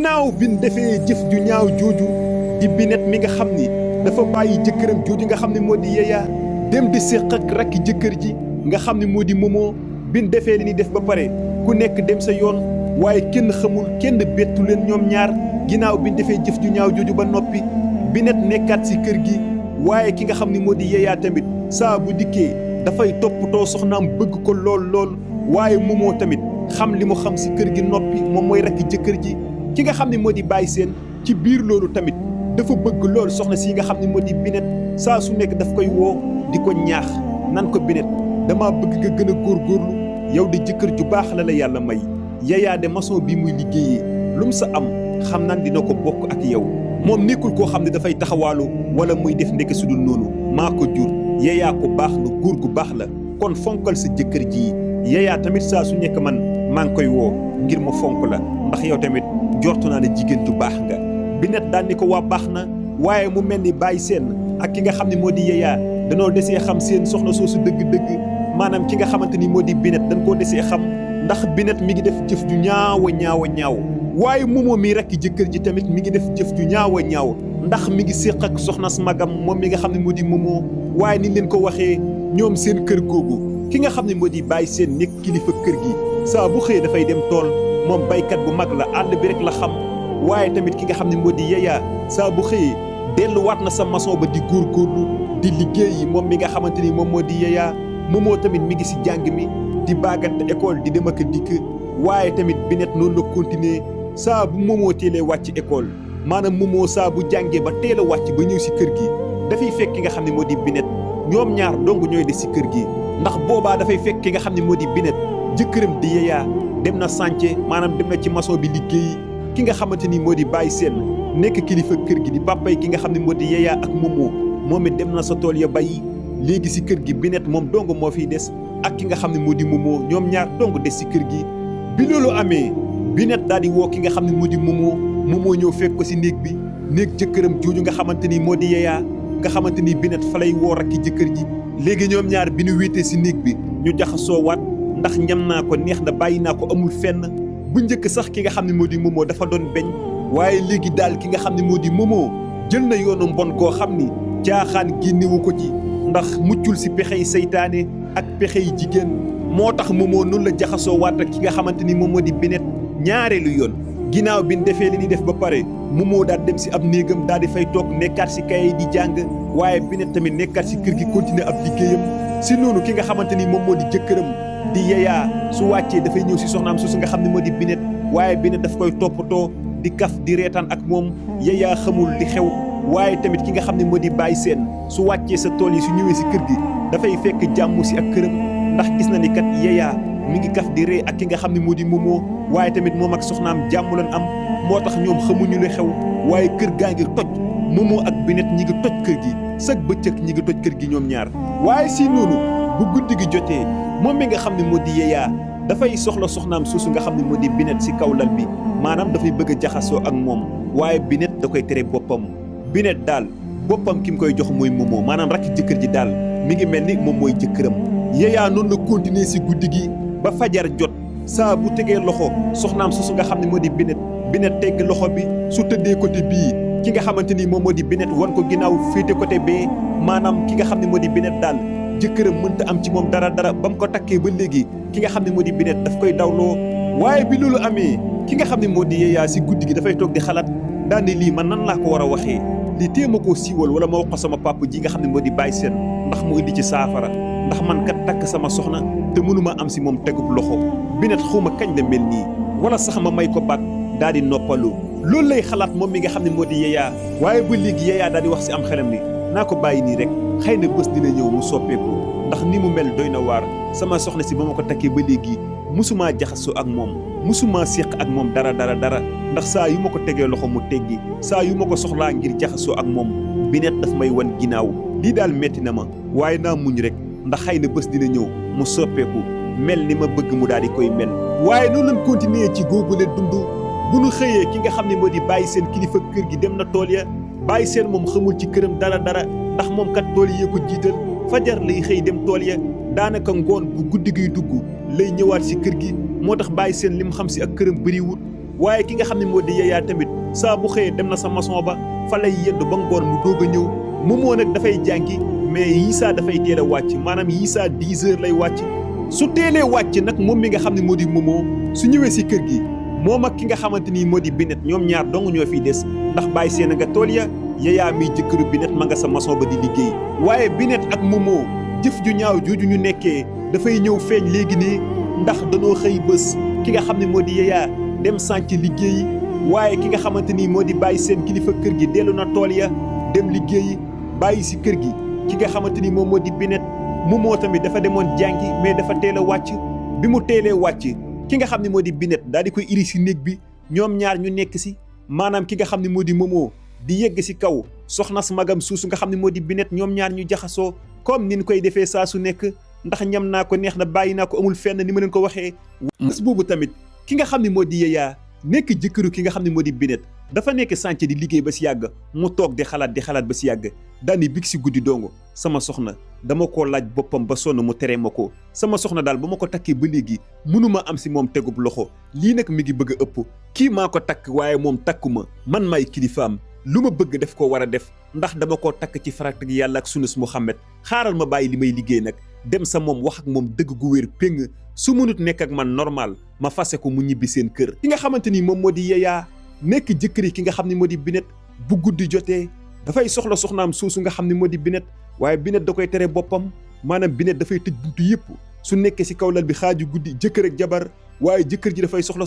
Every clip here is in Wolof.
naaw bi ñu defee jëf ju ñaaw jooju di Binet mi nga xam ni dafa bàyyi jëkkëram jooju nga xam ne moo di Yaya dem di séq ak rakki jëkkër ji nga xam ne moo di Momo bi ñu defee li ni def ba pare ku nekk dem sa yoon waaye kenn xamul kenn bettu leen ñoom ñaar ginnaaw bi ñu defee jëf ju ñaaw jooju ba noppi Binet nekkaat si kër gi waaye ki nga xam ne moo di Yaya tamit saa bu dikkee dafay toppatoo soxnaam bëgg ko lool waaye Momo tamit xam li mu xam si kër gi noppi moom mooy rakki jëkkër ji ki nga xam ne moo di Baye Sène ci biir loolu tamit dafa bëgg lool soxna si nga xam ne moo di Binet saa su nekk daf koy woo di ko ñaax nan ko Binet dama bëgg nga gën a góorgóorlu yow de jëkkër ju baax la yàlla may Yaya de maçon bi muy liggéeyee lu mu sa am xam naan dina ko bokk ak yow moom nekkul koo xam ne dafay taxawaalu wala muy def ndeke su dul noonu maa ko jur Yaya ko baax la góor gu baax la kon fonkal sa jëkkër ji Yaya tamit saa su nekk man maa ngi koy woo ngir ma fonk la ndax yow tamit jortu naa ne jigéen ju baax nga Binet daan ni ko waa baax na waaye mu mel ni Baye Sène ak ki nga xam ne moo di Yaya danoo desee xam seen soxna soosu dëgg-dëgg maanaam ki nga xamante ni moo di Binet dañ koo desee xam ndax Binet mi ngi def jëf ju ñaaw waaye Momo mii rekk jëkkër ji tamit mi ngi def jëf ju ñaaw ndax mi ngi séq ak soxnas magam moom mi nga xam ne moo di Momo waaye ni leen ko waxee ñoom seen kër googu ki nga xam ne moo di Baye Sène nekk kilifa kër gi saa bu xëyee dafay dem tool moom baykat bu mag la àll bi rek la xam waaye tamit ki nga xam ne moo di Yaya saa bu xëyee delluwaat na sa maçon ba di góorgóorlu di liggéeyi moom mi nga xamante ni moom moo di Yaya Momo tamit mi ngi si jàng mi di baagante école di dem ak dikk waaye tamit Binet noonu la continuer saa bu Momo teelee wàcc école maanaam Momo saa bu jàngee ba teel a wàcc ba ñëw si kër gi dafay fekk ki nga xam ne moo di Binet ñoom ñaar dong ñooy des si kër gi ndax boobaa dafay fekk ki nga xam ne moo di Binet jëkkëram di Yaya dem na chantier maanaam dem na ci maçon bi liggéeyi ki nga xamante ni moo di Baye Sène nekk kilifa kër gi di papay ki nga xam ne moo di Yaya ak Momo moom it dem na sa tool ya bayi léegi si kër gi Binet moom dong moo fiy des ak ki nga xam ne moo di Momo ñoom ñaar dong des si kër gi bi loolu amee Binet daal di woo ki nga xam ne moo di Momo ñëw fekk ko si néeg bi néeg jëkkëram jooju nga xamante ni moo di Yaya nga xamante ni Binet fa lay woo rakki jëkkër ji léegi ñoom ñaar bi ñu wéetee si néeg bi ñu jaxasoo waat ndax ñam naa ko neex na bàyyi naa ko amul fenn bu njëkk sax ki nga xam ne moo di Momo dafa doon beñ waaye léegi daal ki nga xam ne moo di Momo jël na yoonu mbon koo xam ni caaxaan génnewu ko ci ndax muccul si pexey seytaane ak pexey jigéen moo tax Momo noonu la jaxasoo waat ak ki nga xamante ni moom moo di Binet ñaareelu yoon ginnaaw bi ñu defee li ñuy def ba pare Momo daal dem si ab néegam daal di fay toog nekkaat si kay di jàng waaye Binet tamit nekkaat si kër gi continuer ab liggéeyam si noonu ki nga xamante ni moom moo di jëkkëram di Yaya su wàccee dafay ñëw si soxnaam su nga xam ne moo di Binet waaye Binet daf koy toppatoo di kaf di reetaan ak moom Yaya xamul li xew waaye tamit ki nga xam ne moo di Baye Sène su wàccee sa tool yi su ñëwee si kër gi dafay fekk jàmm si ak këram ndax gis na ni kat Yaya mi ngi kaf di ree ak ki nga xam ne moo di Momo waaye tamit moom ak soxnaam jàmm lañ am moo tax ñoom xamuñu li xew waaye kër gaa ngi toj Momo ak Binet ñi ngi toj kër gi sëg bëccëg ñi ngi toj kër gi ñoom ñaar waaye si noonu bu guddi gi jotee moom mi nga xam ne moo di Yaya dafay soxla soxnaam suusu nga xam ne moo di Binet si kaw lal bi maanaam dafay bëgg a jaxasoo ak moom waaye Binet da koy tere boppam Binet daal boppam ki mu koy jox mooy Momo maanaam rakki jëkkër ji daal mi ngi mel ni moom mooy jëkkëram Yaya noonu la continuer si guddi gi ba fajar jot saa bu tegee loxo soxnaam suusu nga xam ne moo di Binet tegg loxo bi su tëddee côté bii ki nga xamante ni moom moo di Binet wan ko ginnaaw féete côté bee maanaam ki nga xam ne moo di Binet daal jëkkëram mënta am ci moom dara ba mu ko takkee ba léegi ki nga xam ne moo di Binet daf koy dawloo waaye bi loolu amee ki nga xam ne moo di Yaya si guddi gi dafay toog di xalaat daan ne lii man nan laa ko war a waxee lii téema koo siiwal wala ma wax ko sama papa ji nga xam ne moo di Baye Sène ndax mu indi ci saafara ndax man kat takk sama soxna te mënuma am si moom tegub loxo Binet xawma kañ la mel nii wala sax ma may ko baat daal di noppalu loolu lay xalaat moom mi nga xam ne moo di Yaya waaye ba léegi Yaya daal di wax si am xelam ni naa ko bàyyi nii rek xëy na bés dina ñëw mu soppeeku ndax ni mu mel doy na waar sama soxna si ba ma ko takkee ba léegi musumaa jaxasoo ak moom musumaa séq ak moom dara ndax saa yu ma ko tegee loxo mu teggi saa yu ma ko soxlaa ngir jaxasoo ak moom Binet daf may wan ginnaaw lii daal metti na ma waaye naa muñ rek ndax xëy na bés dina ñëw mu soppeeku mel ni ma bëgg mu daal di koy mel waaye noonu lañ continuer ci googule dund bu nu xëyee ki nga xam ne moo di Baye Sène kilifa kër gi dem na tool ya Baye Sène moom xamul ci këram dara ndax moom kat tool yee ko jiital fajar lay xëy dem tool ya daanaka ngoon bu guddi giy dugg lay ñëwaat si kër gi moo tax Baye Sène li mu xam si ak këram bëriwut waaye ki nga xam ne moo di Yaya tamit saa bu xëyee dem na sa maçon ba fa lay yendu ba ngoon mu doog a ñëw Momo nag dafay jàngi mais Yissa dafay teel a wàcc maanaam Yissa 10 heures lay wàcc su teelee wàcc nag moom mi nga xam ne moo di Momo su ñëwee si kër gi moom ak ki nga xamante ni moo di Binet ñoom ñaar dong ñoo fiy des ndax bàyyi seen nga tool ya Yaya miy jëkkëru Binet ma nga sa maçon ba di liggéey waaye Binet ak Momo jëf ju ñaaw jooju ñu nekkee dafay ñëw feeñ léegi nii ndax danoo xëy bés ki nga xam ne moo di Yaya dem sànc liggéeyi waaye ki nga xamante ni moo di bàyyi seen kilifa kër gi dellu na tool ya dem liggéeyi bàyyi si kër gi ki nga xamante ni moom moo di Binet Momo tamit dafa demoon jàngi mais dafa teel a wàcc bi mu teelee wàcc ki nga xam ne moo di Binet daal di koy iri si néeg bi ñoom ñaar ñu nekk si maanaam ki nga xam ne moo di Momo di yegg si kaw soxna su magam suusu nga xam ne moo di Binet ñoom ñaar ñu jaxasoo comme ni ñu koy defee saa su nekk ndax ñam naa ko neex na bàyyi naa ko amul fenn ni ma leen ko waxee. bés boobu tamit ki nga xam ne moo di Yaya nekk jëkkëru ki nga xam ne moo di Binet dafa nekk sànce di liggéey ba si yàgg mu toog di xalaat ba si yàgg daal di big si guddi dongo sama soxna dama koo laaj boppam ba sonn mu tere ma ko sama soxna daal ba ma ko takkee ba léegi mënuma am si moom tegub loxo lii nag mi ngi bëgg a ëpp kii maa ko takk waaye moom takkuma man maay kilifaam lu ma bëgg def ko war a def ndax dama koo takk ci farata gi yàlla ak sunus Muhammad xaaral ma bàyyi li may liggéey nag dem sa moom wax ak moom dëgg gu wér péng su mënut nekk ak man normal ma fase ko mu ñibbi seen kër ki nga xamante ni moom moo di Yaya nekk jëkkëri ki nga xam ne moo di Binet bu guddi jotee dafay soxla soxnaam soosu nga xam ne moo di Binet waaye Binet da koy tere boppam maanaam Binet dafay tëj buntu yëpp su nekkee si kaw lal bi xaaju guddi jëkkër ak jabar waaye jëkkër ji dafay soxla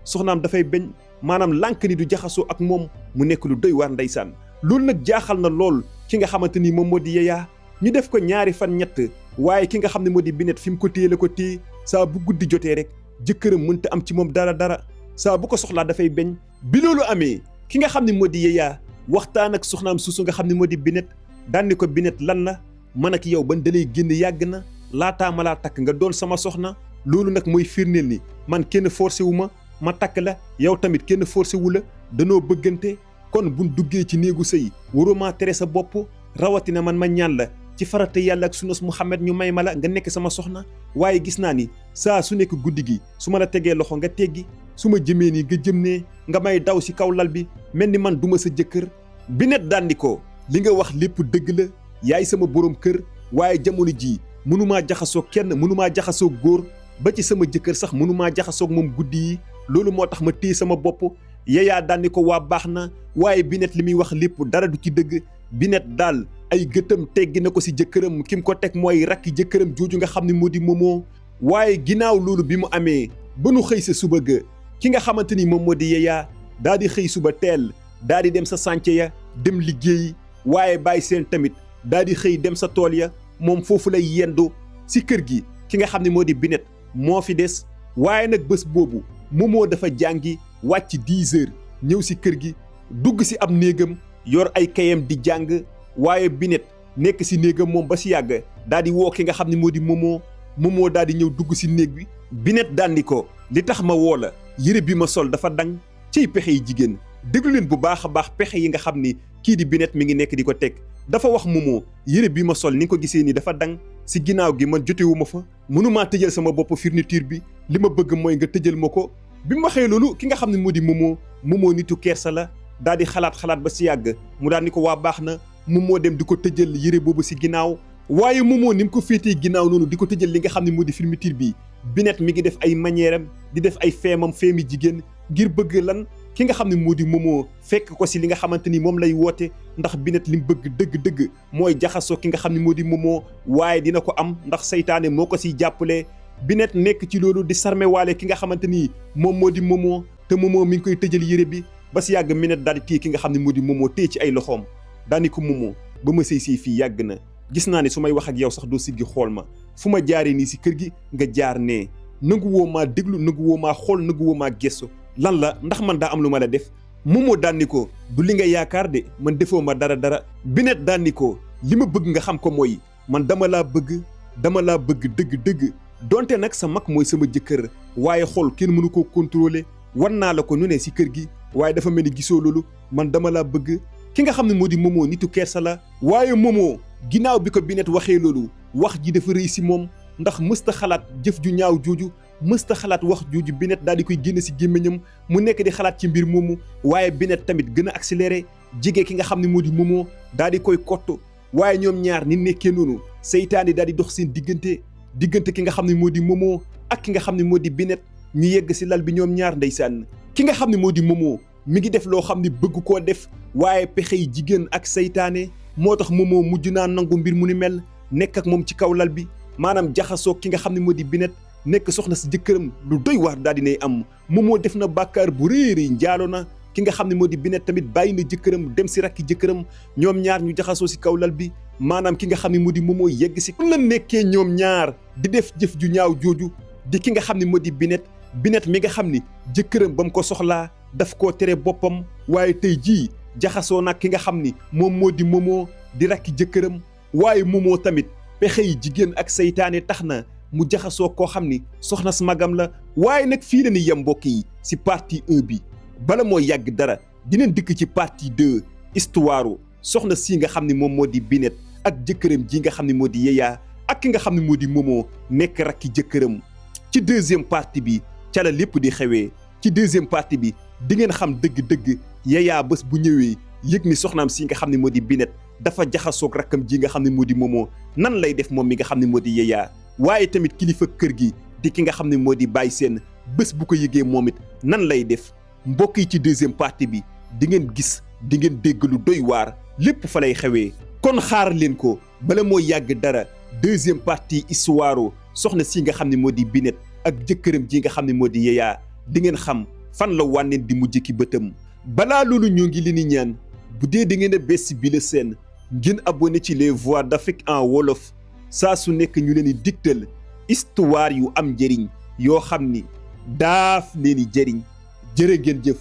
soxnaam dafay beñ maanaam lànk ni du jaxasoo ak moom mu nekk lu doy waar ndeysaan loolu nag jaaxal na lool ki nga xamante ni moom moo di Yaya ñu def ko ñaari fan ñett waaye ki nga xam ne moo di Binet fi mu ko téye la ko téye saa bu guddi jotee rek jëkkëram mënta am ci moom dara saa bu ko soxlaa dafay beñ bi loolu amee ki nga xam ne moo di Yaya waxtaan ak soxnaam suusu nga xam ne moo di Binet daan ni ko Binet lan la man ak yow ban dalay génn yàgg na laataa ma laa takk nga doon sama soxna loolu nag mooy firndeel ni man kenn forcé wu ma takk la yow tamit kenn forcé wu la danoo bëggante kon buñ duggee ci néegu sëy waroo maa tere sa bopp rawatina man ma ñaan la ci farata yàlla ak sunnas Muhammad ñu may ma la nga nekk sama soxna waaye gis naa ni saa su nekk guddi gi su ma la tegee loxo nga teggi su ma jëmee nii nga jëm ne nga may daw si kaw lal bi mel ni man duma sa jëkkër Binet daan di ko li nga wax lépp dëgg la yaay sama borom kër waaye jamono jii mënumaa jaxasoo kenn mënumaa jaxasoo góor ba ci sama jëkkër sax mënumaa jaxasoog moom guddi yi loolu moo tax ma téye sama bopp Yaya daan di ko waa baax na waaye Binet li muy wax lépp dara du ci dëgg Binet daal ay gëtam teggi na ko si jëkkëram ki mu ko teg mooy rakki jëkkëram jooju nga xam ne moo di Momo waaye ginnaaw loolu bi mu amee ba nu xëy sa suba ga ki nga xamante ni moom moo di Yaya daa di xëy suba teel daa di dem sa sànce ya dem liggéeyi waaye bàyyi seen tamit daa di xëy dem sa tool ya moom foofu lay yendu si kër gi ki nga xam ne moo di Binet moo fi des waaye nag bés boobu Momo dafa jàngi wàcc 10 heures ñëw si kër gi dugg si ab néegam yor ay kayam di jàng waaye Binet nekk si néegam moom ba si yàgg daa di woo ki nga xam ne moo di Momo daa di ñëw dugg si néeg bi Binet daan di ko li tax ma woo la yére bi ma sol dafa dang ciy pexe yi jigéen déglu leen bu baax a baax pexe yi nga xam ni kii di Binet mi ngi nekk di ko teg dafa wax Momo yére bi ma sol ni nga ko gisee ni dafa dang si ginnaaw gi man jotewu ma fa mënumaa tëjal sama bopp fourniture bi li ma bëgg mooy nga tëjal ma ko bi mu waxee loolu ki nga xam ne moo di Momo nitu kersa la daal di xalaat ba si yàgg mu daal ni ko waa baax na Momo dem di ko tëjal yére boobu si ginnaaw waaye Momo ni mu ko féetee ginnaaw noonu di ko tëjal li nga xam ne moo di fourniture bi Binet mi ngi def ay manière am di def ay feemi jigéen ngir bëgg lan ki nga xam ne moo di Momo fekk ko si li nga xamante ni moom lay woote ndax Binet li mu bëgg dëgg-dëgg mooy jaxasoo ki nga xam ne moo di Momo waaye dina ko am ndax saytaane moo ko siy jàppale Binet nekk ci loolu di sarme waale ki nga xamante ni moom moo di Momo te Momo mi ngi koy tëjal yére bi ba si yàgg Binet daal di téye ki nga xam ne moo di Momo téye ci ay loxoom daal di ko Momo ba ma sëy fii yàgg na gis naa ne su may wax ak yow sax doo siggi xool ma fu ma jaaree nii si kër gi nga jaar nee nangu woo maa déglu nangu woo maa xool nangu woo maa gestu lan la ndax man daa am lu ma la def Momo daan ni ko du li nga yaakaar de man defoo ma dara Binet daan ni ko li ma bëgg nga xam ko mooy man dama laa bëgg dëgg donte nag sa mag mooy sama jëkkër waaye xool kenn mënu koo contrôler wan naa la ko nu ne si kër gi waaye dafa mel ni gisoo loolu man dama laa bëgg ki nga xam ne moo di Momo nitu kersa la waaye Momo ginnaaw bi ko Binet waxee loolu wax ji dafa rëy si moom ndax mësta xalaat jëf ju ñaaw jooju mësta xalaat wax jooju Binet daal di koy génne si gémmiñam mu nekk di xalaat ci mbir moomu waaye Binet tamit gën a accéléré jege ki nga xam ne moo di Momo daal di koy kott waaye ñoom ñaar ni nekkee noonu seytaane daal di dox seen diggante ki nga xam ne moo di Momo ak ki nga xam ne moo di Binet ñu yegg si lal bi ñoom ñaar ndeysaan ki nga xam ne moo di Momo mi ngi def loo xam ne bëgg koo def waaye pexe yi jigéen ak seytaane moo tax Momo mujj naa nangu mbir mu ni mel nekk ak moom ci kaw lal bi maanaam jaxasoo ki nga xam ne moo di Binet nekk soxna si jëkkëram lu doy waar daal dinay am Momo def na bàkkaar bu réeri njaalo na ki nga xam ne moo di Binet tamit bàyyi na jëkkëram dem si rakki jëkkëram ñoom ñaar ñu jaxasoo si kaw lal bi maanaam ki nga xam ne moo di Momo yegg si la nekkee ñoom ñaar di def jëf ju ñaaw jooju di ki nga xam ne moo di Binet mi nga xam ni jëkkëram ba mu ko soxlaa daf koo tere boppam waaye tey jii jaxasoo nag ki nga xam ni moom moo di Momo di rakki jëkkëram waaye Momo tamit pexe yi jigéen ak seytaane tax na mu jaxasoo koo xam ni soxna si magam la waaye nag fii la ni yem mbokk yi si partie 1 bi bala moo yàgg dara dinañ dikk ci partie 2 histoire soxna si nga xam ni moom moo di Binet ak jëkkëram ji nga xam ne moo di Yaya ak ki nga xam ne moo di Momo nekk rakki jëkkëram ci deuxième partie bi ca la lépp di xewee ci deuxième partie bi di ngeen xam dëgg-dëgg Yaya bés bu ñëwee yëg ni soxnaam si nga xam ne moo di Binet dafa jaxasoog rakkam ji nga xam ne moo di Momo nan lay def moom mi nga xam ne moo di Yaya waaye tamit kilifa kër gi di ki nga xam ne moo di Baye Sène bés bu ko yëgee moom it nan lay def mbokk yi ci deuxième partie bi di ngeen gis di ngeen dégg lu doy waar lépp fa lay xewee kon xaar leen ko bala moo yàgg dara deuxième partie histoire soxna si nga xam ne moo di Binet ak jëkkëram ji nga xam ne moo di Yaya di ngeen xam fan la wànneen di mujj ki bëtam balaa loolu ñoo ngi leen di ñaan bu dee da ngeen a bees si bile seen ngeen abonné ci les voix d'Afrique en wolof saa su nekk ñu leen di digtal histoire yu am njëriñ yoo xam ni daaf leen di jëriñ jërë ngeen jëf